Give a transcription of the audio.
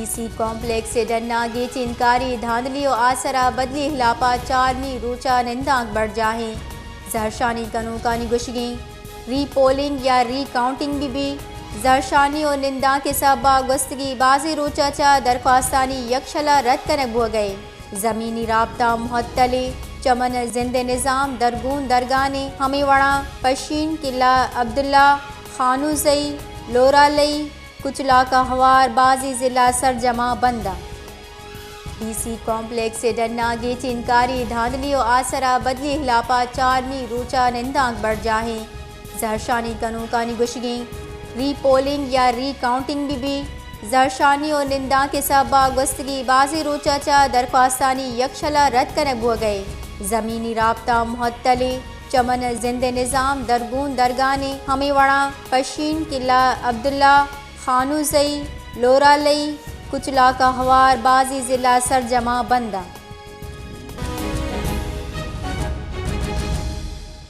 D C complex ءِ ڈنا گیچین کاری، دھاندلی ءُ آسرا بدلی ءِ ہلاپا چارمی روچا نندانک برجاہ ایں۔ زہرشانی کنوکانی گوشگیں ری پولنگ یا ری کاؤنٹنگ بہ بی۔ زہرشانی ءُ نندانک ءِ سببا گوستگی بازیں روچا چہ درخواستانی یکشلا رد کنگ بوگئے۔ زمینی رابطہ معطل ایں۔ چمن زند نظام درگون درگان ایں۔ ہمے وڑا پشین، قلعہ عبداللہ، خانوزئی، لورالئی، کچلاک ءَ ہوار بازیں ضلع سرجماں بند اَنت۔ ڈی سی کمپلیکس ءِ ڈنا گیچین کاری، دھاندلی ءُ آسرا بدلی ءِ ہلاپا چارمی روچا نندانک برجاہ ایں۔ زہرشانی کنوکانی گوشگیں ری پولنگ یا ری کاؤنٹنگ بہ بی۔ زہرشانی ءُ نندانک ءِ سببا گوستگی بازیں روچا چہ درخواستانی یکشلا رد کنگ بوگئے۔ زمینی رابطہ معطل ایں۔ چمن زند نظام درگون درگان ایں۔ ہمے وڑا پشین، قلعہ عبداللہ، خانوزئی، لورالئی، کچلاک ءَ ہوار بازیں ضلع سرجماں بند اَنت۔